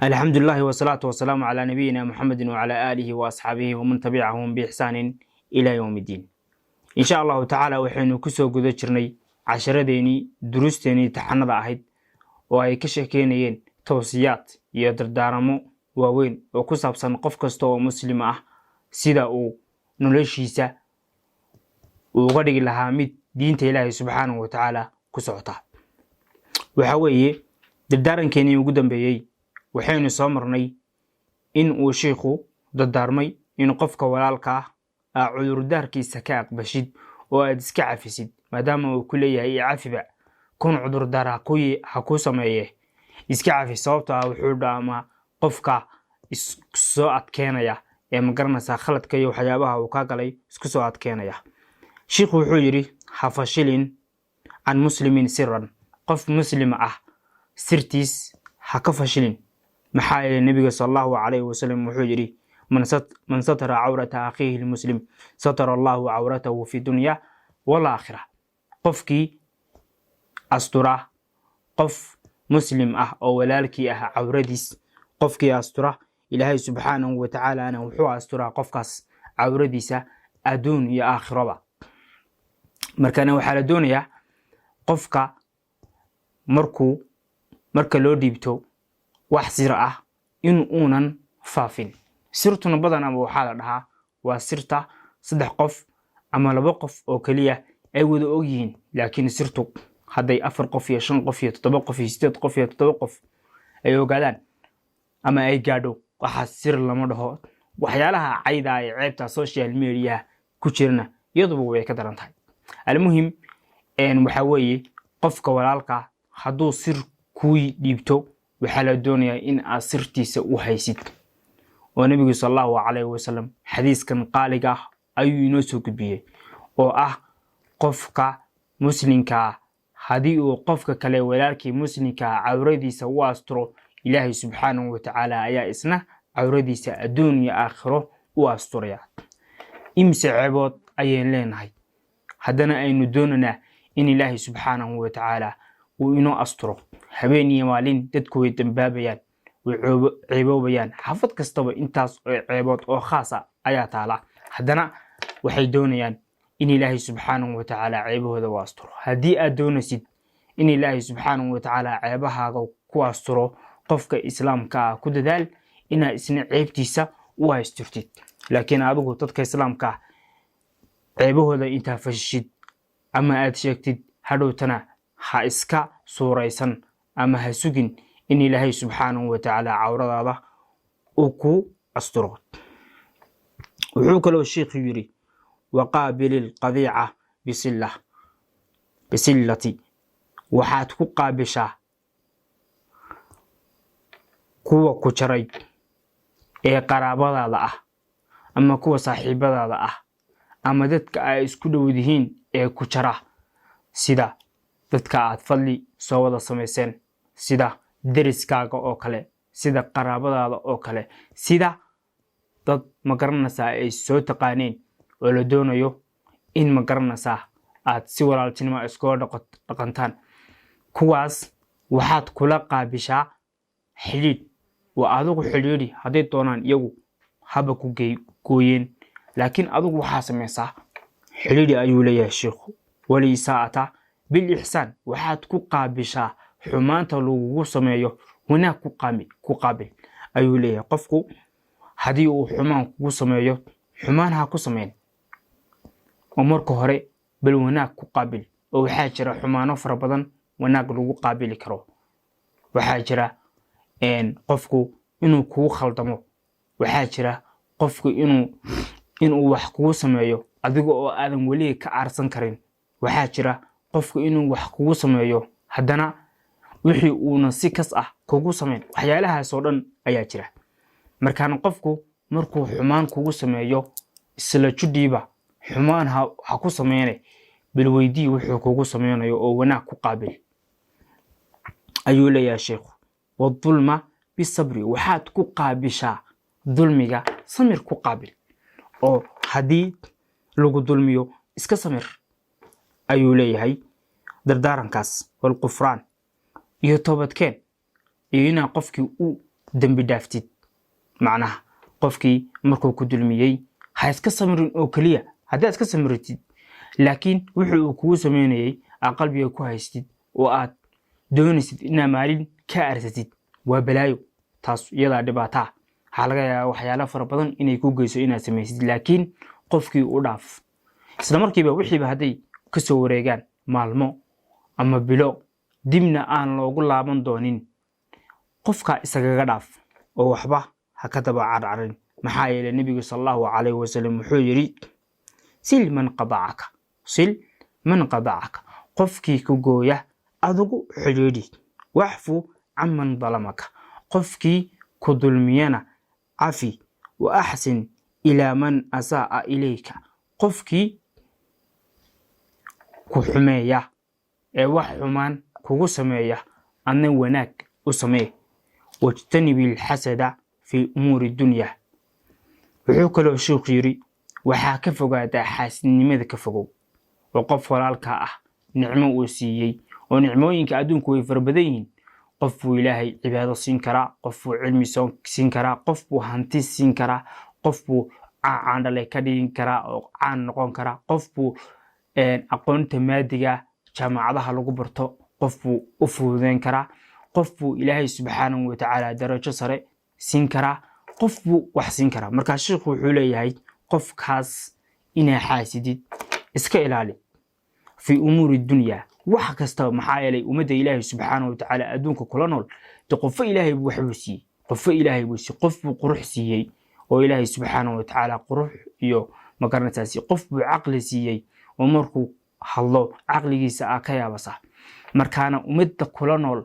Alxamdu lilahi wasalaatu wasalaamu calaa nabiyina Muxamedi wacalaa aalihi wa asxaabihi waman tabicahum biixsaanin ilaa yowm iddiin. Insha Allahu tacaala, waxaynu kusoo guda jirnay casharadeenii, duruusteenii taxanada ahayd oo ay ka sheekeynayeen towsiyaad iyo dardaaramo waaweyn oo ku saabsan qof kasta oo Muslim ah sida uu noloshiisa uga dhigi lahaa mid diinta Ilaahay subxaanahu wa tacaala ku socota. Waxa weeye dardaarankeenii ugu dambeeyey, waxaynu soo marnay in uu shiikhu dardaarmay in qofka walaalka ah aa cudurdaarkiisa ka aqbashid oo aad iska cafisid, maadaama uu ku leeyahay "Icafiba", kun cudurdaar ha kuu sameeye, iska cafi, sababto ah wuxuu dhaamaa qofka issoo adkeenaya ee, ma garanaysaa, khaladka iyo waxyaabaha uu ka galay isku soo adkeenaya. Shiikhu wuxuu yidhi: "Ha fashilin can muslimin siran", qof muslim ah sirtiis ha ka fashilin. Maxaa yeelay, Nebiga sal Allahu calayhi wasalam wuxuu yidhi: "Man satara cawrata akhiihi lmuslim satara Allahu cawratahu fi dunya walaakhira." Qofkii astura qof muslim ah oo walaalkii ah cawradiis, qofkii astura, Ilaahay subxaanahu wa tacaalana wuxuu asturaa qofkaas cawradiisa adduun iyo aakhiraba. Markana waxaa la doonayaa qofka marka loo dhiibto wax sir ah in uunan faafin. Sirtuna badanaba waxaa la dhahaa waa sirta saddex qof ama laba qof oo keliya ay wada ogyihiin, laakiin sirtu hadday afar qof iyo shan qof iyo toddoba qof iyo sideed qof iyo toddoba qof ay ogaadaan ama ay gaadho, waxaa sir lama dhaho. Waxyaalaha cayda ee ceebta social mediaha ku jirana iyaduba way ka daran tahay. Almuhim, waxaa weeye qofka walaalka hadduu sir kuu dhiibto, waxaa la doonayaa in aad sirtiisa u haysid, oo Nebigu sal Allahu calayhi wasalam xadiiskan qaaliga ah ayuu inoo soo gudbiyey, oo ah qofka muslimkaa haddii uu qofka kale walaalkii muslimkaa cawradiisa u asturo, Ilaahay subxaanahu wa tacaala ayaa isna cawradiisa adduun iyo aakhiro u asturaya. Imise ceebood ayaynu leenahay, haddana aynu doonaynaa in Ilaahay subxaanahu wa tacaala uu inoo asturo? Habeen iyo maalin dadku way dambaabayaan, way ceeboobayaan. Xaafad kastaba intaas oo ceebood oo khaasa ayaa taala, haddana waxay doonayaan in Ilaahay subxaanahu wa tacaala ceebahooda u asturo. Haddii aad doonaysid in Ilaahay subxaanahu wa tacaala ceebahaaga ku asturo, qofka islaamka ah ku dadaal inaad isna ceebtiisa u asturtid. Laakiin adigu dadka islaamka ah ceebahooda intaa fashishid ama aad sheegtid, hadhowtana ha iska suuraysan ama ha sugin in Ilaahay subxaanahu wa tacaala cawradaada uu ku asturo. Wuxuu kaloo sheikhu yidhi: "Waqaabili lqadiica bisilla bisillati", waxaad ku qaabishaa kuwa ku jaray ee qaraabadaada ah ama kuwa saaxiibadaada ah ama dadka ay isku dhow yihiin ee ku jara, sida dadka aad fadli soo wada samayseen, sida deriskaaga oo kale, sida qaraabadaada oo kale, sida dad, ma garanaysaa, ay soo taqaaneen oo la doonayo in, ma garanaysaa, aad si walaaltinimo iskula dhaqantaan. Kuwaas waxaad kula qaabishaa xidhiidh. Waa adigu xidhiidhi, hadday doonaan iyagu haba ku gooyeen, laakiin adigu waxaa samaysaa xidhiidhi, ayuu leeyahay sheikhu. "Walisaa'ata bilixsaan", waxaad ku qaabishaa xumaanta lagugu sameeyo wanaag ku qaabil, ayuu leeyahay. Qofku haddii uu xumaan kugu sameeyo, xumaan ha ku sameyn, oo marka hore bal wanaag ku qaabil. Oo waxaa jira xumaano fara badan wanaag lagu qaabili karo. Waxaa jira qofku inuu kugu khaldamo, waxaa jira qofku inuu wax kugu sameeyo adiga oo aadan weliga ka aarsan karin. Waxaa jira qofku inuu wax kugu sameeyo, haddana wixii uuna si kas ah kugu sameyn. Waxyaalahaas oo dhan ayaa jira. Markaana qofku markuu xumaan kugu sameeyo, isla judhiiba xumaan ha ku sameyne, bal weydii wuxuu kugu sameynayo oo wanaag ku qaabil, ayuu leeyahay sheikhu. "Wadulma bisabri", waxaad ku qaabishaa dulmiga samir ku qaabil, oo haddii lagu dulmiyo iska samir, ayuu leeyahay dardaarankaas. "Walqufraan", iyo toobadkeen, iyo inaa qofkii u Dembi dhaaftid, macnaha qofkii markuu ku dulmiyey ha iska samirin oo keliya. Haddaad iska samiratid, laakiin wuxuu uu kugu sameynayay aad qalbiga ku haystid oo aad doonaysid inaad maalin ka aarsatid, waa balaayo taas, iyadaa dhibaataa. Waxaa laga yaabaa waxyaalo fara badan inay ku geyso inaad samaysid. Laakiin qofkii u dhaaf isla markiiba wixiiba. Hadday kasoo wareegaan maalmo ama bilo, dibna aan loogu laaban doonin, qofka isagaga dhaaf oo waxba ha ka daba carcarin. Maxaa yeelay, Nebigu sala Allahu calayhi wasalam wuxuu yidhi: "Sil man qadacaka, sil man qadacaka." Qofkii ku gooya adigu xidhiidhi. "Wacfu canman dalamaka." Qofkii ku dulmiyana cafi. "Wa axsin ilaa man asaa'a ilayka." Qofkii ku xumeeya ee wax xumaan kugu sameeya, adna wanaag u samee. "Wajtanibi alxasada fi umuuri dunya." Wuxuu kaloo sheikhu yidhi: waxaa ka fogaataa xaasidnimada, ka fogow. Oo qof walaalkaa ah nicmo uu siiyey, oo nicmooyinka adduunku way fara badan yihiin. Qof buu Ilaahay cibaado siin karaa, qof buu cilmi siin karaa, qof buu hanti siin karaa, qof buu caandhale ka dhigin karaa oo caan noqon karaa, qof buu aqoonta maadiga jaamacadaha lagu barto qof buu u fududeyn karaa, qof buu Ilaahay subxaanahu watacaala darajo sare siin karaa, qof buu wax siin karaa. Markaa sheikhu wuxuu leeyahay: qofkaas inaa xaasidid iska ilaali fi umuuri dunya, wax kastaba. Maxaa yeelay, ummadda Ilaahay subxaanahu watacaala adduunka kula nool de qofo Ilaahay buu waxbuu siiyey, qofo Ilaahay buu siiyey. Qof buu qurux siiyey oo Ilaahay subxaanahu watacaala qurux iyo magaranaysaasi. Qof buu caqli siiyey oo markuu hadlo caqligiisa aa ka yaabasa. Markaana ummadda kula nool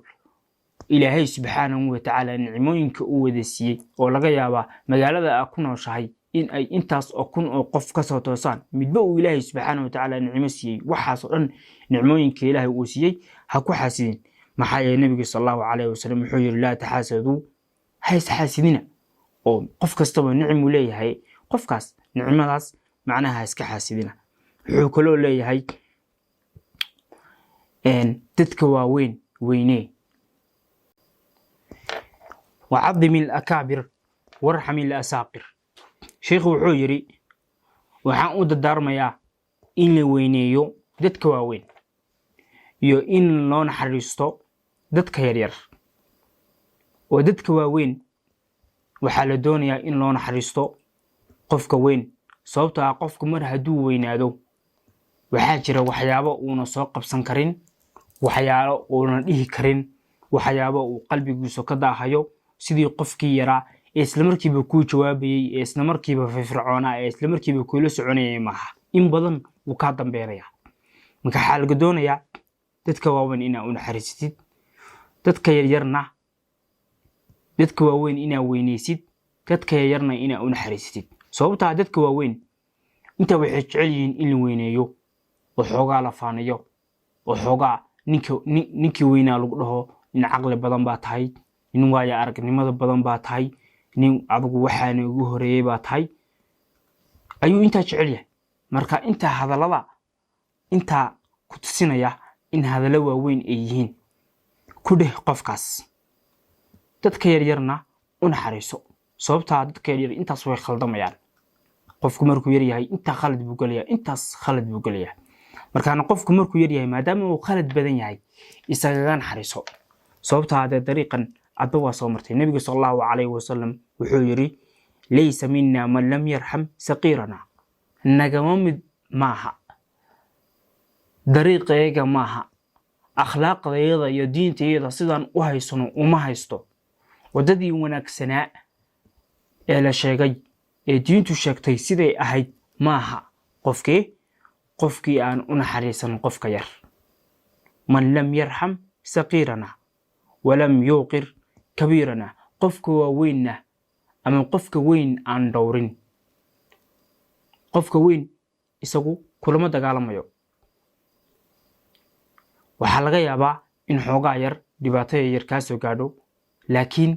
Ilaahay subxaanahu watacaala nicmooyinka uu wada siiyey, oo laga yaabaa magaalada aa ku nooshahay in ay intaas oo kun oo qof kasoo toosaan, midba uu Ilaahay subxaanahu watacaala nicmo siiyey, waxaas oo dhan nicmooyinka Ilaahay uu siiyey ha ku xaasidin. Maxaa yeelay, Nebiga sala Allahu calayhi wasalam wuxuu yidhi: "Laa taxaasaduu." Ha isxaasidina. Oo qof kastaba nicmuu leeyahay, qofkaas nicmadaas macnaha ha iska xaasidina. Wuxuu kaloo leeyahay: dadka waaweyn weynee. "Wacadim alakaabir warxam ilasaaqir." Sheikhu wuxuu yidhi: waxaan u dardaarmayaa in la weyneeyo dadka waaweyn iyo in loo naxariisto dadka yaryar. Oo dadka waaweyn waxaa la doonayaa in loo naxariisto qofka weyn, sababtoo ah qofku mar hadduu weynaado, waxaa jira waxyaabo uuna soo qabsan karin, waxyaalo uunan dhihi karin, waxyaabo uu qalbigiisu ka daahayo. Sidii qofkii yaraa ee isla markiiba kuu jawaabayey, ee isla markiiba firfircoonaa, ee isla markiiba kuula soconayay maaha. In badan wuu kaa dambeynaya. Marka waxaa laga doonayaa dadka waaweyn inaa u naxariisatid, dadka yaryarna, dadka waaweyn inaa weyneysid, dadka yaryarna inaa u naxariisatid. Sababtaa dadka waaweyn intaa waxay jecel yihiin in la weyneeyo oo xoogaa la faaniyo, oo xoogaa ninka ninkii weynaa lagu dhaho: nin caqli badan baa tahay, nin waaya aragnimada badan baa tahay, nin adigu waxaana ugu horeeyey baa tahay, ayuu intaa jecel yahay. Marka intaa hadallada intaa ku tusinaya in hadallo waaweyn ay yihiin ku dheh qofkaas. Dadka yaryarna u naxariiso, sababtaa dadka yaryar intaas way khaldamayaan. Qofku markuu yaryahay intaa khalad buu gelayaa, intaas khalad buu gelayaa. Markaana qofku markuu yaryahay, maadaama uu khalad badan yahay, isagaga naxariiso, sababtaa dee dariiqan adba waa soo martay. Nebigu sala Allahu calayhi wasalam wuxuu yidhi: "Laysa mina man lam yarxam saqiirana." Nagama mid maaha, dariiqeega maaha, akhlaaqdayada iyo diintayada sidaan u haysano uma haysto, waddadii wanaagsanaa ee la sheegay ee diintu sheegtay siday ahayd maaha qofkii aan u naxariisan qofka yar. "Man lam yarxam saqiirana walam yuuqir kabiirana." Qofka waaweynna ama qofka weyn aan dhowrin. Qofka weyn isagu kulama dagaalamayo. Waxaa laga yaabaa in xoogaa yar dhibaato yar kaa soo gaadho, laakiin